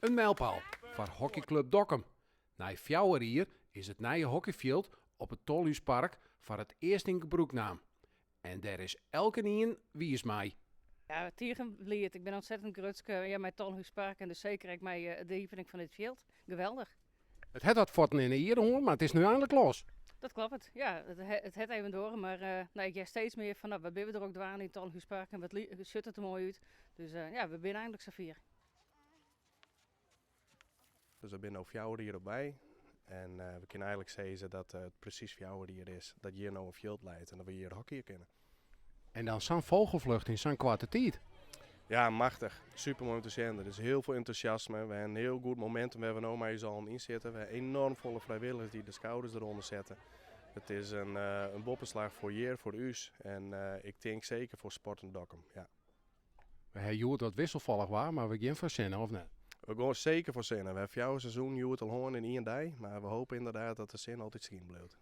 In mijlpaal foar hockeyklup Dokkum. Nei 4 jier is it nije hockeyfjild op it Tolhúspark foar it earst yn gebrûk naam. En dêr is elkenien wiis mei. Ja, tige bliid. Ik bin ontzettend grutsk, ja, mei Tolhúspark en dus seker ek mei de iepening fan dit fjild. Geweldich. It hat wat fuotten yn 'e ierde hân, mar it is nu einlik los. Dat kloppet, ja. It hat even duorre, mar no, ik hear steeds mear fan, no, wat binne we der ek dwaande yn Tolhúspark en wat sjocht it der moai út. Dus ja, we binne einlik safier. Dus we binne no 4 jier op wei en we kinne eigenlik sizze dat it presys 4 jier is dat hjir no in fjild leit en dat we hjir hockeye kinne. En dan sa'n vogelvlucht yn sa'n koarte tiid. Ja, machtich. Super moai om te sjen. Der is hiel folle entûsjasme. We hawwe in hiel goed momentum wêr't we no mei ús allen yn sitte. We hawwe enoarm folle frijwilligers dy't de skouders derûnder sette. It is in boppeslach foar hjir, foar ús en ik tink seker foar sport yn Dokkum. Ja. We hawwe hjoed wat wisselfallich waar, mar we gean foar sinne, of net? We gean seker foar sinne. We hawwe 4 seizoenen hjoed al hân yn ien dei, mar we hoopje ynderdaad dat de sinne altyd skinen bliuwt.